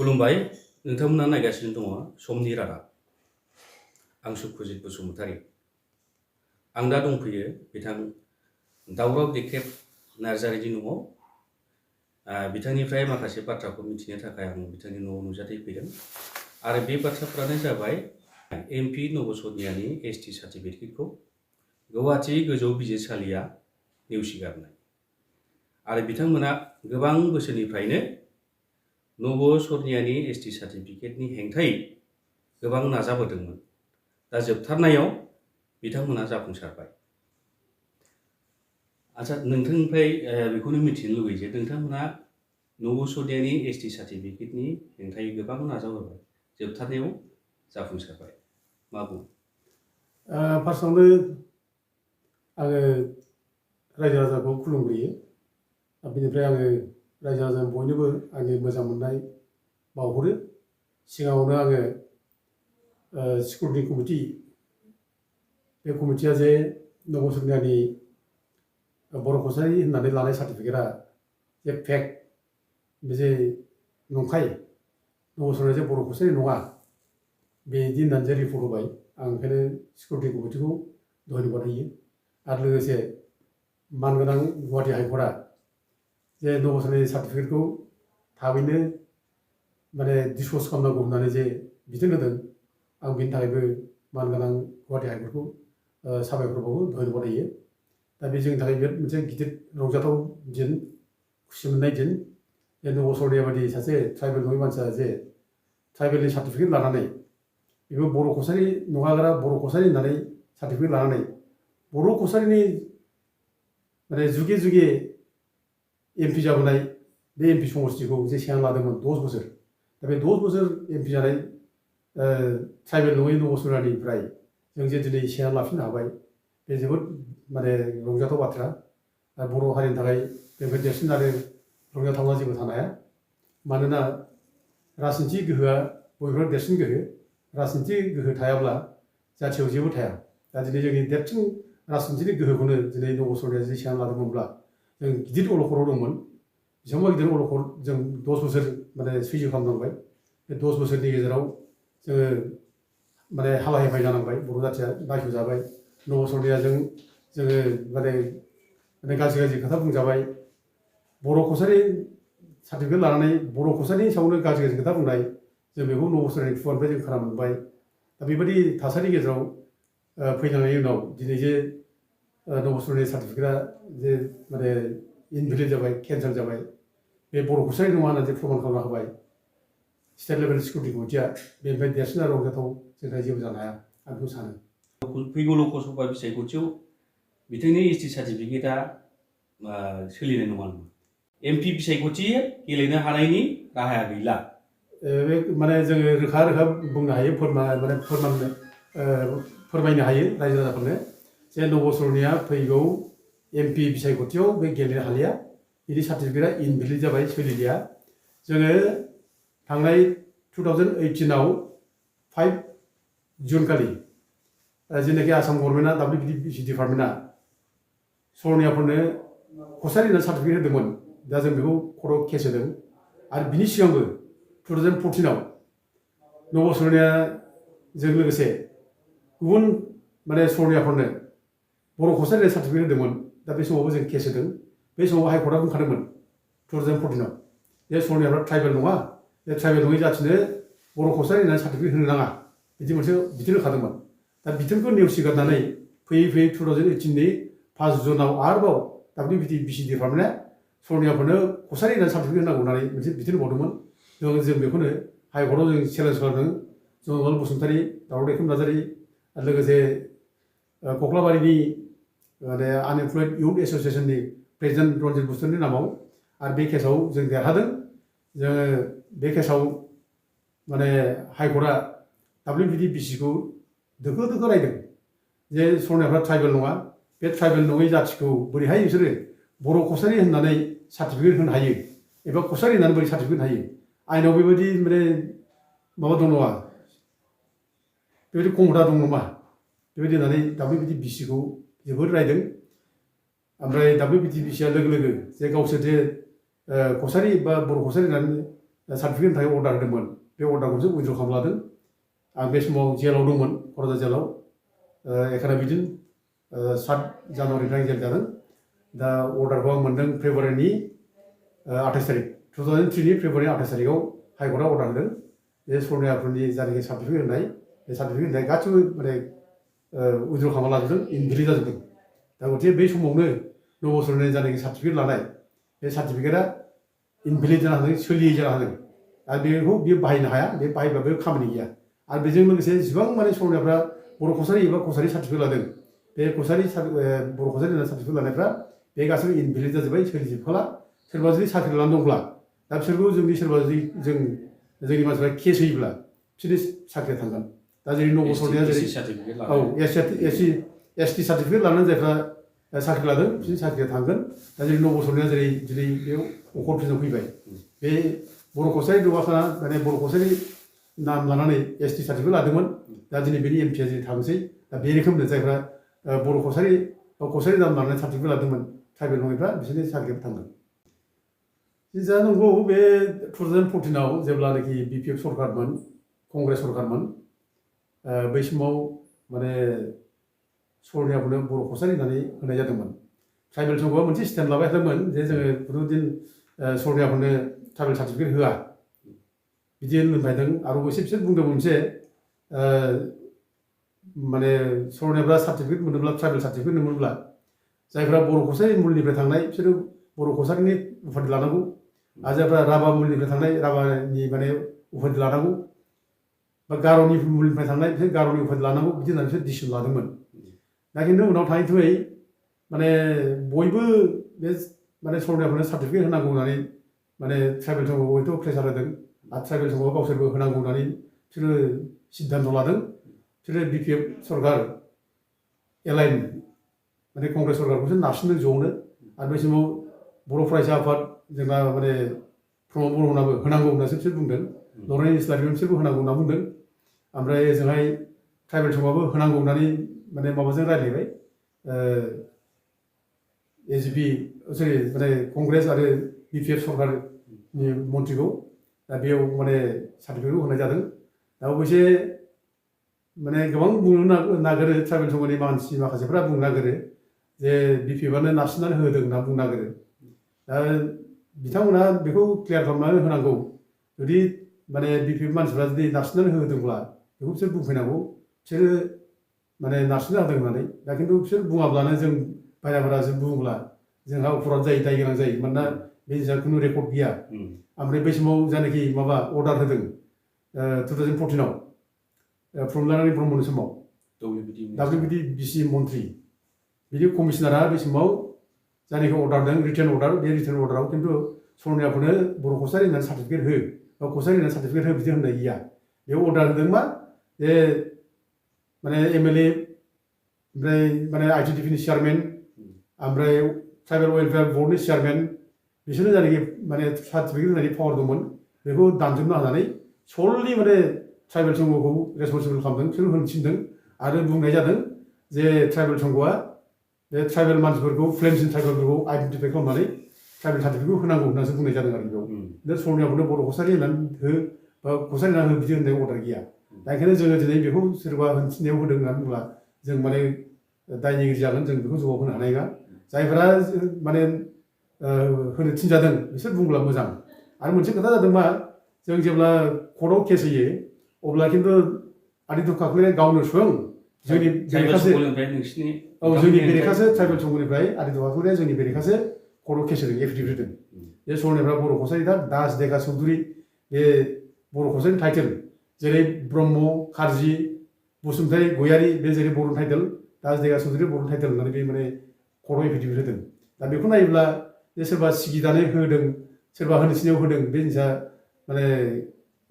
खुलुमबाय नोंथांमोना नायगासिनो दङ समनि रादाब आं सुखुजित बसुमतारी आं दा दंफैयो बिथां दावराव देख्रेब नार्जारिनि न'आव बिथांनिफ्राय माखासे बाथ्राखौ मिथिनो थाखाय आं बिथांनि न'आव नुजाथि फैदों आरो बे बाथ्राफोरानो जाबाय एमपि नब सनियानि एसटि सार्टिफिकेटखौ गुवाहाटी गोजौ बिजिरसालिया नेवसिगारनाय आरो बिथांमोना गोबां बोसोरनिफ्रायनो नब सनियानि एसटि सार्टिफिकेटनि हेंथायै गोबां नाजाबोदोंमोन दा जोबथारनायाव बिथांमोना जाफुंसारबाय आच्छा नोंथांनिफ्राय बेखौनो मिथिनो लुगैयो जे नोंथांमोना नब सनियानि एसटि सार्टिफिकेटनि हेंथायै गोबां नाजाबोबाय जोबथारनायाव जाफुंसारबाय मा बुङो फार्स्टआवनो आङो रायजो राजाखौ खुलुमग्रोयो बिनिफ्राय आङो रायजो राजा बयनोबो आंनि मोजां मोननाय बावहरो सिगाङावनो आङो सिकिउरिटि कमिटि बे कमिटिया जे नब सनियानि बर' कसारी होननानै लानाय सार्टिफिकेटआ जे फेक बे जे नंखाय नब सनिया जे बर' कसारी नङा बेदि होननानै जे रिपर्ट होबाय आं ओंखायनो सिकिउरिटि कमिटिखौ धन्यबाद होयो आरो लोगोसे मानगोनां गुवाहाटी हाइकर्टआ जे नब सनियानि सार्टिफिकेटखौ थाबैनो माने डिसप'ज खालामनांगौ होननानै जे बिथोन होदों आं बेनि थाखायबो मानगोनां गुवाहाटी हाइकर्टखौ साबायखर बावो धन्यबाद होयो दा बे जोंनि थाखाय बिराद मोनसे गिदिर रंजाथाव दिन खुसि मोननाय दिन जे नब सनिया बायदि सासे ट्राइबेल नङै मानसिया जे ट्राइबेलनि सार्टिफिकेट लानानै बेबो बर' कसारी नङाग्रा बर' कसारी होननानै सार्टिफिकेट लानानै बर' कसारीनि माने जुगे जुगे एमपि जाबोनाय बे एमपि समस्तिखौ जे सेना लादोंमोन 10 बोसोर दा बे 10 बोसोर एमपि जानाय ट्राइबेल नङै नब सनियानिफ्राय जों जे दिनै सेना लाफिननो हाबाय बे जोबोद माने रंजाथाव बाथ्रा आरो बर' हारिनि थाखाय बेनिफ्राय देरसिन आरो रंजाथावना जेबो थानो हाया मानोना राजनिथि गोहोआ बयनिफ्राय देरसिन गोहो राजनिथि गोहो थायाब्ला जाथियाव जेबो थाया दा दिनै जोंनि देरसिन राजनिथिनि गोहोखौनो दिनै नब सनिया जे सेना लादोंमोनब्ला जों गिदिर अलखदाव दंमोन बेसेबांबा गिदिर अलखद जों 10 बोसोर माने सैज्य खालामनांबाय बे 10 बोसोरनि गेजेराव जोङो माने हाला हेफाय जानांबाय बर' जाथिया नायस'जाबाय नब सनियाजों जोङो माने गाज्रि खोथा बुंजाबाय बर' कसारी सार्टिफिकेट लानानै बर' कसारीनि सायावनो गाज्रि खोथा बुंनाय जों बेखौ नब सनियानि खुगानिफ्राय जों खोनानो मोनबाय दा बेबायदि थासारिनि गेजेराव फैनायनि उनाव दिनै जे नब सनियानि सार्टिफिकेटआ जे माने इनभेलिड जाबाय केन्सेल जाबाय बे बर' कसारी नङा होननानै जे प्रमान खालामना होबाय स्टेट लेभेल सिकिउरिटि कमिटिया बेनिफ्राय देरसिन आरो रंजाथाव जोंहा जेबो जानो हाया आं बेखौ सानो फैगौ लकसभा बिसायख'थियाव बिथांनि एसटि सार्टिफिकेटआ सोलिनाय नङा नामा एमपि बिसायख'थि गेलेनो हानायनि राहाया गैला बे माने जोङो रोखा रोखा बुंनो हायो फोरमायनो हायो रायजो राजाफोरनो जे नब सनिया फैगौ एमपि बिसायख'थियाव बे गेलेनो हालिया बिनि सार्टिफिकेटआ इनभेलिड जाबाय सोलिलिया जोङो थांनाय 2018आव 5 जुन खालि जेनाखि आसाम गभर्नमेन्टआ WBC डिपार्टमेन्टआ सनियाफोरनो कसारी होननानै सार्टिफिकेट होदोंमोन दा जों बेखौ कर्टआव केस होदों आरो बिनि सिगांबो 2014आव नब सनियाजों लोगोसे गुबुन माने सनियाफोरनो बर' कसारी होननाय सार्टिफिकेट होदोंमोन दा बे समावबो जों केस होदों बे समाव हाइकर्टआ बुंखादोंमोन 2014आव जे सनियाफ्रा ट्राइबेल नङा बे ट्राइबेल नङै जाथिनो बर' कसारी होननानै सार्टिफिकेट होनो नाङा बिदि मोनसे बिथोन होखादोंमोन दा बिथोनखौ नेवसिगारनानै फैयै 2018नि 5 जुनाव आरोबाव WBC डिपार्टमेन्टआ सनियाफोरनो कसारी होननानै सार्टिफिकेट होनांगौ होननानै मोनसे बिथोन हरदोंमोन जों बेखौनो हाइकर्टआव जों चेलेन्ज खालामदों जगल बसुमतारी दावराव देख्रेब नार्जारी आरो लोगोसे कख्लाबारिनि माने आनएमप्लयड इउथ एस'सिएशननि प्रेसिडेन्ट रन्जित बसुमतारीनि नामाव आरो बे केसाव जों देरहादों जोङो बे केसाव माने हाइकर्टआ WBCखौ दोखो दोखो रायदों जे सनियाफ्रा ट्राइबेल नङा बे ट्राइबेल नङै जाथिखौ बोरैहाय बिसोरो बर' कसारी होननानै सार्टिफिकेट होनो हायो एबा कसारी होननानै बोरै सार्टिफिकेट होनो हायो आइनाव बेबायदि माने माबा दं नामा बेबायदि कमथा दं नामा बेबायदि होननानै WBCखौ जोबोद रायदों ओमफ्राय WBCआ लोगो लोगो जे गावसोर जे कसारी बा बर' कसारी होननानै सार्टिफिकेटनि थाखाय अर्डार होदोंमोन बे अर्डारखौसो उइद्र' खालामना लादों आं बे समाव जेलाव दंमोन क'क्राझार जेलाव एखादा बिदिन 7 जानुवारिनिफ्राय जेल जादों दा अर्डारखौ आं मोनदों फेब्रुवारिनि 28 तारिख 2003नि फेब्रुवारि 28 तारिखआव हाइकर्टआ अर्डार होदों बे सरनियाफोरनि जायनाखि सार्टिफिकेट होनाय बे सार्टिफिकेट होनाय गासिबो माने उइद्र' खालामना लाजोबदों इनभेलिड जाजोबदों दा गथिखे बे समावनो नबसरनि जायनाखि सार्टिफिकेट लानाय बे सार्टिफिकेटआ इनभेलिड जानो हादों सोलियै जानो हादों आरो बेखौ बियो बाहायनो हाया बे बाहायब्लाबो खामानि गैया आरो बेजों लोगोसे जेसेबां माने सरनियाफ्रा बर' कसारि एबा कसारि सार्टिफिकेट लादों बे कसारि बर' कसारि सार्टिफिकेट लानायफ्रा बे गासैबो इनभेलिड जाजोब्बाय सोलिजोबखाला सोरबा जुदि साख्रि लानानै दंब्ला दा बिसोरखौ जोंनि सोरबा जुदि जोंनि मानसिफ्रा केस होयोब्ला बिसोरनि साख्रिया थांगोन दा जेरै नबसरनिया जेरै औ एसटि सार्टिफिकेट लानानै जायफ्रा साख्रि लादों बिसोरनि साख्रिया थांगोन दा जेरै नबसरनिया जेरै बेयाव अखर बिजों फैबाय बे बर' कसारि दवाखाना माने बर' कसारि नाम लानानै एसटि सार्टिफिकेट लादोंमोन दा दिनै बेनि एमपिआ दिनै थांसै दा बे रोखोमनो जायफ्रा बर' कसारि नाम लानानै सार्टिफिकेट लादोंमोन ट्राइबेल नङिफ्रा बिसोरनि साख्रिया थांगोन जा नंगौ बे 2014आव जेब्लानाखि बिपिएफ सरकारमोन कंग्रेस सरकारमोन बै समाव माने सरनियाफोरनो बर' कसारि होननानै होनाय जादोंमोन ट्राइबेल संघआ मोनसे स्टेन्ड लाबाय थादोंमोन जे जोङो खुनुदिन सरनियाफोरनो ट्राइबेल सार्टिफिकेट होआ बिदि होनबायदों आरो बिसोर बुंदोंमोन मोनसे माने सरनियाफ्रा सार्टिफिकेट मोनोब्ला ट्राइबेल सार्टिफिकेट मोनोब्ला जायफ्रा बर' कसारि मुलनिफ्राय थांनाय बिसोरो बर' कसारिनि उपाधि लानांगौ आरो जायफ्रा राभा मुलनिफ्राय थांनाय राभानि माने उपाधि लानांगौ बा गार'नि मुलनिफ्राय थांनाय बिसोर गार'नि उपाधि लानांगौ बिदि होननानै बिसोर डिसिसन लादोंमोन दा खिन्थु उनाव थाङै थुङै माने बयबो बे माने सरनियाफोरनो सार्टिफिकेट होनांगौ होननानै माने ट्राइबेल संघखौ हयथ' प्रेसार होदों आरो ट्राइबेल संघआ गावसोरबो होनांगौ होननानै बिसोरो सिद्धान्त लादों बिसोरो बिपिएफ सरकार एलाइन माने कंग्रेस सरकारखौसो नारसिनदों ज'नो आरो बै समाव बर' फरायसा आफाद जोंना माने प्रमद बर'मोनाबो होनांगौ होननासो बिसोर बुंदों लरेन इस्लारिमोन बिसोरबो होनांगौ होनना बुंदों ओमफ्राय ओजोंहाय ट्राइबेल संघआबो होनांगौ होननानै माने माबाजों रायज्लायबाय एजिपि सरि माने कंग्रेस आरो बिपिएफ सरकारनि मन्थ्रिखौ दा बेयाव माने सार्टिफिकेटखौ होनाय जादों दा अबयसे माने गोबां बुंनो नागिरो ट्राइबेल संघनि माखासेफ्रा बुंनो नागिरो जे बिपिएफआनो नारसिननानै होदों होनना बुंनो नागिरो दा बिथांमोना बेखौ क्लियार खालामनानै होनांगौ जुदि माने बिपिएफ मानसिफ्रा जुदि नारसिननानै होदोंब्ला बेखौ बिसोर बुंफैनांगौ बिसोरो माने नारसिनना होदों होननानै दा खिन्थु बिसोर बुङाब्लानो जों बायराफोरा जों बुङोब्ला जोंहा अपराध जायो दाय गोनां जायो मानोना बे जिनिसा खुनु रेकर्ड गैया ओमफ्राय बै समाव जायनाखि माबा अर्डार होदों 2014आव प्रमलानारि ब्रह्मनि समाव WBDBC मन्थ्रि बिदि कमिसनारा बे समाव जायनाखि अर्डार होदों रिटेन अर्डार बे रिटेन अर्डाराव खिन्थु सरनियाफोरनो बर' कसारि होननानै सार्टिफिकेट हो बा कसारि होननानै सार्टिफिकेट हो बिदि होननाय गैया बेयाव अर्डार होदों मा जे माने एमएलए ओमफ्राय माने आइटिडिपिनि चेयारमेन ओमफ्राय ट्राइबेल वेलफेयार बर्डनि चेयारमेन बिसोरनो जायनाखि माने सार्टिफिकेट होनायनि पावार दंमोन बेखौ दानजोबनो हानानै सलि माने ट्राइबेल संघखौ रेसपन्सिबल खालामदों बिसोर होनो थिनदों आरो बुंनाय जादों जे ट्राइबेल संघआ बे ट्राइबेल मानसिफोरखौ फ्लेम्सनि ट्राइबेलफोरखौ आइडेन्टिफाइ खालामनानै ट्राइबेल सार्टिफिकेटखौ होनांगौ होननासो बुंनाय जादों आरो बेयाव दा सरनियाफोरनो बर' कसारि होननानै हो बा कसारि होननानै हो बिदि होननाय अर्डार गैया दा ओंखायनो जोङो दिनै बेखौ सोरबा होनथिनायाव होदों होननानै बुंब्ला जों माने दायनिगिरि जागोन जों बेखौ जवाब होनो हानाय नङा जायफोरा माने होनो थिनजादों बिसोर बुंब्ला मोजां आरो मोनसे खोथा जादों मा जों जेब्ला कर्टआव केस होयो अब्ला खिन्थु आदित्य काकलिया गावनो स्वयं जोंनि बेरेखासो औ जोंनि बेरेखासो ट्राइबेल संघनिफ्राय आदित्य काकलिया जोंनि बेरेखासो कर्टआव केस होदों एफिडेभिट होदों बे सरनिफ्रा बर' कसारि दास देखा चौधुरि बे बर' कसारिनि टाइटेल जेरै ब्रह्म खारजि बसुमतारी गयारि बे जेरै बर' टाइटेल दास देखा चौधुरि बर' टाइटेल होननानै बे माने कर्टआव एफिडेभिट होदों दा बेखौ नायोब्ला जे सोरबा सिगिनानै होदों सोरबा होनो थिननायाव होदों बे जिनिसा माने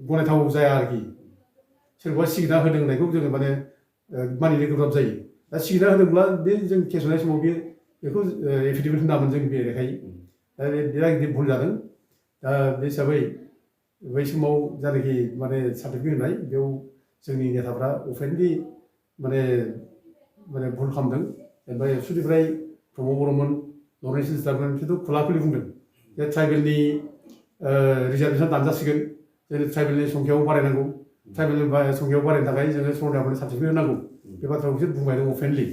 गनायथाव जाया आरोखि सोरखौबा सिगिना होदों होननायखौ जोङो माने मानिनो गोब्राब जायो दा सिगिना होदोंब्ला बे जों केस होनाय समाव बेखौ एफिडेभिट होनामोन जों बेरेखायै दा बिराद गिदिर भुल जादों दा बे हिसाबै बै समाव जायनाखि माने सार्टिफिकेट होनाय बेयाव जोंनि नेताफ्रा अफेनलि माने भुल खालामदों ओमफ्राय एबसुनिफ्राय प्रमद बर'मोन लरेन्स इस्लारिमोन बिसोरथ' खुला खुलि बुंदों जे ट्राइबेलनि रिजार्भेसन दानजासिगोन जोंनि ट्राइबेलनि संख्याखौ बारायनांगौ ट्राइबेलनि संख्याखौ बारायनो थाखाय जोङो सर'नियाफोरनो सार्टिफिकेट होनांगौ बे बाथ्राखौ बिसोर बुंबाय दङ अपेनलि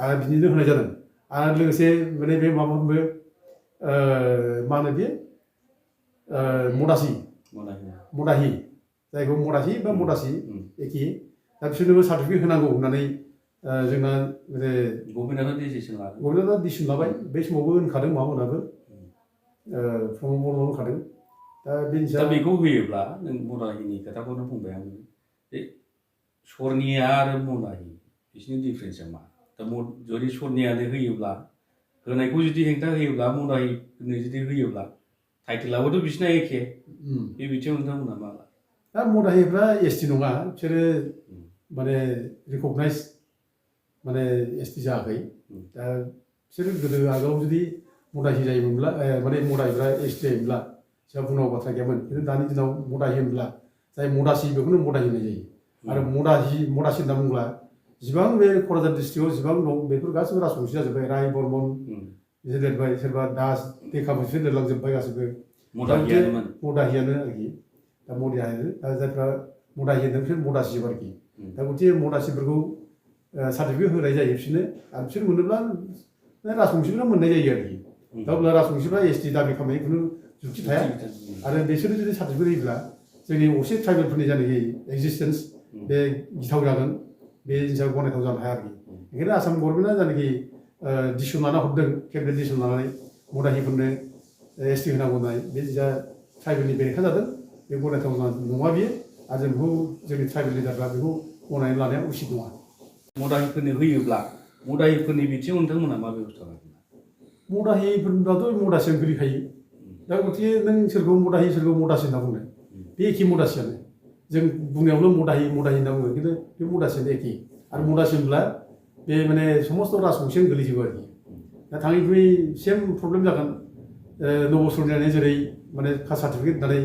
आरो बिदिनो होनाय जादों आरो लोगोसे माने बे माबाफोरबो मा होनो बे मदाहि जायखौ मदाहि बा मदासि एखे दा बिसोरनोबो सार्टिफिकेट होनांगौ होननानै जोंना गभर्नमेन्टआ डिसिसन लाबाय बे समावबो होनखादों माबामोनाबो प्रमद बर'आ होनखादों दा बेखौ होयोब्ला नों मदाहिनि खोथाखौनो बुंबाय आं बे सरनिया आरो मदाहि बिसोरनि डिफारेन्सआ मा दा जुदि सरनियानो होयोब्ला होनायखौ जुदि हेंथा होयोब्ला मदाहिफोरनो जुदि होयोब्ला टाइटेलाबोथ' बिसिना एखे बे बिथिङाव नोंथांमोना मा दा मदाहिफ्रा एसटि नङा बिसोरो माने रिकगनाइज माने एसटि जायाखै दा बिसोरो गोदो आगोलाव जुदि मदाहि जायोमोनब्ला माने मदाहिफ्रा एसटि जायोमोनब्ला जोंहा बुंनांगौ बाथ्रा गैयामोन खिन्थु दानि दिनाव मदाहि होनब्ला जाय मदासि बेखौनो मदाहि होननाय जायो आरो मदासि होनना बुंब्ला जिबां बे क'क्राझार डिस्ट्रिक्टआव जिबां दं बेफोर गासिबो राजबंसि जाजोब्बाय राय बर्मन बिसोर लिरबाय सोरबा दास देखा बिसोर लिरलांजोब्बाय गासिबो मदाहियानो आरोखि दा मदाहियानो दा जायफ्रा मदाहि होनदों बिसोर मदासिजोब आरोखि दा गथिखे मदासिफोरखौ सार्टिफिकेट होनाय जायो बिसोरनो आरो बिसोर मोनोब्ला राजबंसिफोरा मोननाय जायो आरोखि दा अब्ला राजबंसिफ्रा एसटि दाबि खालामनाय खुनु जुक्ति थाया आरो बिसोरो जुदि सार्टिफिकेट होयोब्ला जोंनि असे ट्राइबेलफोरनि जायनाखि एक्जिस्टेन्स बे गिथाव जागोन बे जिनिसा गनायथाव जानो हाया आरोखि ओंखायनो आसाम गभर्नमेन्टआ जायनाखि डिसिसन लाना हरदों केबिनेट डिसिसन लानानै मदाहिफोरनो एसटि होनांगौ होननाय बे जा ट्राइबेलनि बेरेखा जादों बे गनायथाव नङा बियो आरो जों बेखौ जोंनि ट्राइबेल लिडारफ्रा बेखौ गनायनानै लानाया उचित नङा मदाहिफोरनो होयोब्ला मदाहिफोरनि बिथिङाव नोंथांमोना मा बेबस्था लागोन मदाहिफोरब्लाथ' मदासियानो गोलैखायो दा गथिखे नों सोरखौ मदाहि सोरखौ मदासि होनना बुंनो बे एखे मदासियानो जों बुंनायावल' मदाहि होनना बुङो खिन्थु बे मदासियानो एखे आरो मदासि होनब्ला बे माने समस्त राजबंसियानो गोलैजोबो आरोखि दा थाङै थुङै सेम प्रब्लेम जागोन नबसरनियानो जेरै माने कास्ट सार्टिफिकेट होननानै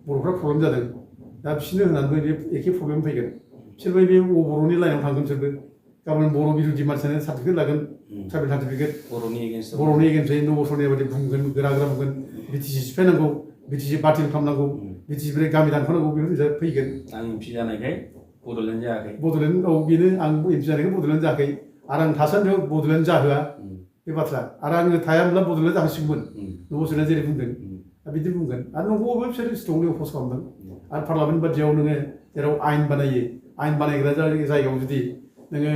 बर'फ्रा प्रब्लेम जादों दा बिसोरनो होनानैबो बे एखे प्रब्लेम फैगोन बिसोरबो बे बर'नि लाइनाव थांगोन बिसोरबो गाबोन बर' बिरुदि मानसियानो सार्टिफिकेट लागोन ट्राइबेल सार्टिफिकेट बर'नि एगेन्स्टै नबसरनिया बायदि बुंगोन गोरा बुंगोन बिटिसि सिफायनांगौ बिटिसि बातिल खालामनांगौ बिटिसिनिफ्राय गामि दानख'नांगौ बेफोर फैगोन आं एमपि जानायखाय बड'लेण्ड जायाखै बड'लेण्ड औ बेनो आं एमपि जानायखाय बड'लेण्ड जायाखै आरो आं थासान्दियाव बड'लेण्ड जाहोआ बे बाथ्रा आरो आङो थायाब्ला बड'लेण्ड जाहोसिगौमोन नबसरनिया जेरै बुंदों दा बिदि बुंगोन आरो नंगौबो बिसोर स्ट्रंलि अपस खालामदों आरो पार्लामेन्ट बादियाव नोङो जेराव आयेन बानायो आयेन बानायग्रा जायगायाव जुदि नोङो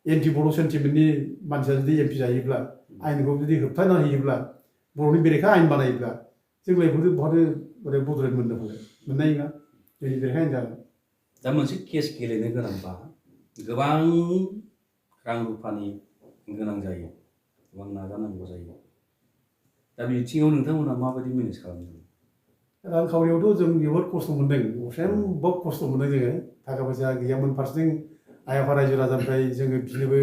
एन्टि बर' सेन्टिमेन्टनि मानसिया जुदि एमपि जायोब्ला आयेनखौ जुदि होबथाना होयोब्ला बर'नि बेरेखा आयेन बानायोब्ला जोंलाय बहाथो बड'लेण्ड मोननो हागोन मोननाय नङा जोंनि बेरेखा आयेन जागोन दा मोनसे केस गेलेनो गोनांबा गोबां रां रुफानि गोनां जायो गोबां नाजानांगौ जायो दा बिथिङाव नोंथांमोना माबायदि मेनेज खालामदों रांखावरियावथ' जों जोबोद खस्थ' मोन्दों असेम्बब खस्थ' मोन्दों जोङो थाखा फैसा गैयामोन फारसेथिं आइ आफा रायजो राजानिफ्राय जोङो बिनोबो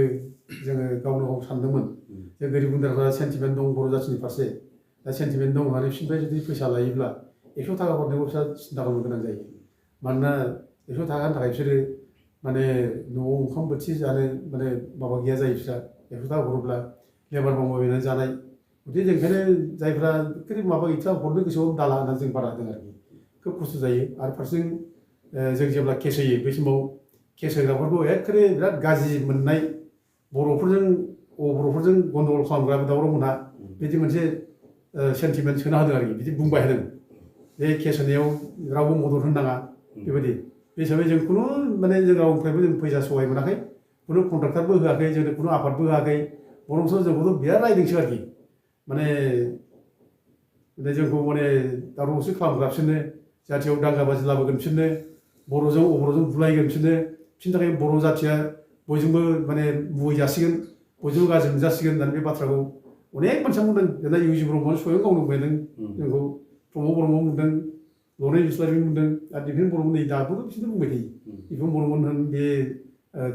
जोङो गावनो गाव सानदोंमोन जे गोरिब गुन्द्राफ्रा सेन्टिमेन्ट दं बर' जाथिनि फारसे दा सेन्टिमेन्ट दं होननानै बिसोरनिफ्राय जुदि फैसा लायोब्ला 100 थाखा हरनायाव बिसोर सिन्था खालामनो गोनां जायो मानोना 100 थाखानि थाखाय बिसोरो माने न'आव ओंखाम बोथिसे जानो माने माबा गैया जायो बिस्रा 100 थाखा हरोब्ला लेबार मावबायनानै जानाय गथिखे जों ओंखायनो जायफ्रा माबा गैथ्रा हरनो गोसोआव दाला होननानै जों बारा होदों आरोखि खोब खस्थ' जायो आरो फारसेथिं जों जेब्ला केस होयो बै समाव केस होग्राफोरखौ एखेबारे बिराद गाज्रि मोननाय बर'फोरजों गन्दगल खालामग्रा दावराव मोनहा बिदि मोनसे सेन्टिमेन्ट सोना होदों आरोखि बिदि बुंबाय होदों बे केस होनायाव रावबो मदद होनो नाङा बेबायदि बे हिसाबै जों खुनु माने जों रावनिफ्रायबो जों फैसा सहाय मोनाखै खुनु कन्ट्राक्टारबो होआखै जोंनो खुनु आफादबो होआखै बरंसो जोंखौथ' बिराद रायदोंसो आरोखि माने जोंखौ माने दावरावसो खालामग्रा बिसोरनो जाथियाव दांगा बाजि लाबोगोन बिसोरनो बर'जों अबर'जों बुलायगोन बिसोरनि थाखाय बर' जाथिया बयजोंबो माने मुगै जासिगोन बयजोंबो गाज्रि मोनजासिगोन होननानै बे बाथ्राखौ अनेक मानसिया बुंदों जेनेबा इउजि ब्रह्मआनो स्वयं गावनो बुंदों जोंखौ प्रमद ब्रह्म बुंदों लरेन इस्लारि बुंदों आरो दिपेन बर'मोन नै दाबो बिसोरनो बुंबाय थायो दिपेन बर'मोन होन बे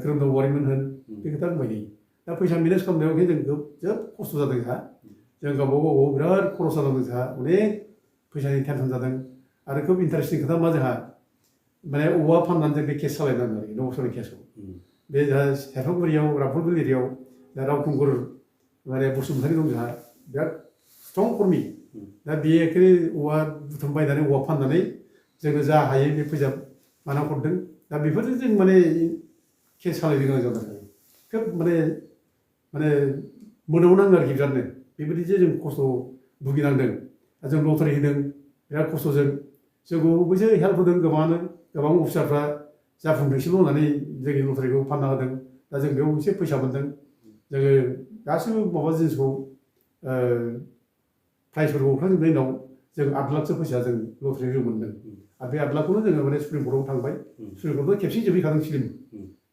खोरोमदाव औवारिमोन होन बे खोथा बुंबाय थायो दा फैसा मेनेज खालामनायाव जों जोबोद खस्थ' जादों जोंहा जों गावबागाव बिराद खरस जानांदों जोंहा अनेक फैसानि टेनसन जादों आरो खोब इन्टारेस्टिं खोथा मा जोंहा माने औवा फाननानै जों बे केस सालायनांगौ आरोखि नबसरनि केसखौ बे जोंहा सेरफांगुरियाव रामफलबिल एरियायाव दा रावखुंगुर माने बसुमतारी दं जोंहा बिराद स्ट्रं कर्मि दा बे एखे औवा बुथुम बायनानै औवा फाननानै जोंनो जा हायो बे फैसा माना हरदों दा बेफोरजों जों माने केस सालायनो गोनां जादों आरो खोब माने मोनाव नाङो आरोखि बिरादनो बेबायदि जे जों खस्थ' भुगिनांदों जों लटारि होदों बिराद खस्थ'जों जोंखौ बैसो हेल्प होदों गोबां अफिसारफ्रा जाफुंथोंसैल' होननानै जोंनि लटारिखौ फानना होदों दा जों बेयाव एसे फैसा मोन्दों जोङो गासैबो माबा जिनिसखौ प्राइजफोरखौ हरखांजोबनायनि उनाव जों 8 लाखसो फैसा जों लटारियाव मोन्दों आरो बे 8 लाखखौनो जोङो माने सुप्रिम कर्टआव थांबाय सुप्रिम कर्टआव खेबसे जोबहैखादों फिल्म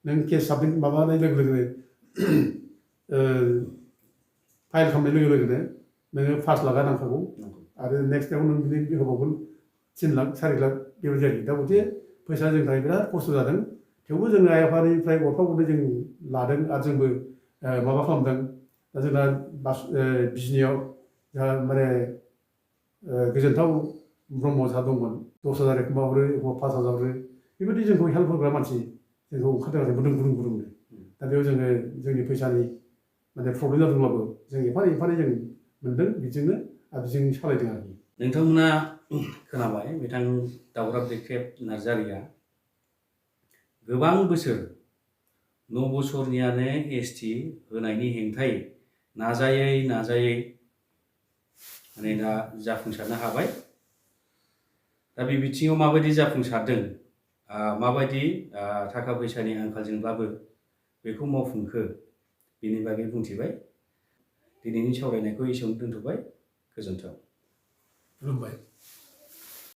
नों केस साबमिट माबानाय लोगो लोगोनो फाइल खालामनाय लोगो लोगोनो नोङो 5 लाखआ नांखागौ आरो नेक्स्ट टाइमाव नों बिदि होबावगोन 3 लाख 4 लाख बेबायदि आरोखि दा गथे फैसा जोंनि थाखाय बिराद खस्थ' जादों थेवबो जोङो आइ आफानिफ्राय गरफा गरनै जों लादों आरो जोंबो माबा खालामदों दा जोंना बिजनियाव जोंहा माने गोजोनथाव ब्रह्म जाहा दंमोन 10,000 एखमबा हरो एखमबा 5,000 हरो बेबायदि जोंखौ हेल्प होग्रा मानसि जोंखौ ओंखारदों आरो गुदुं दा बेयाव जोङो जोंनि फैसानि माने प्रब्लेम जादोंब्लाबो जों एफानै जों मोन्दों बेजोंनो आरो बेजों सालायदों आरोखि नोंथांमोना खोनाबाय बिथां दाउराब देख्रेब नार्जारिया गोबां बोसोर 9 बोसोरनियानो एसटि होनायनि हेंथायै नाजायै माने दा जाफुंसारनो हाबाय दा बे बिथिङाव माबायदि जाफुंसारदों माबायदि थाखा फैसानि आंखालजोंब्लाबो बेखौ मावफुंखो बेनि बागै बुंथिबाय दिनैनि सावरायनायखौ एसेयावनो दोनथ'बाय गोजोन्थों खुलुमबाय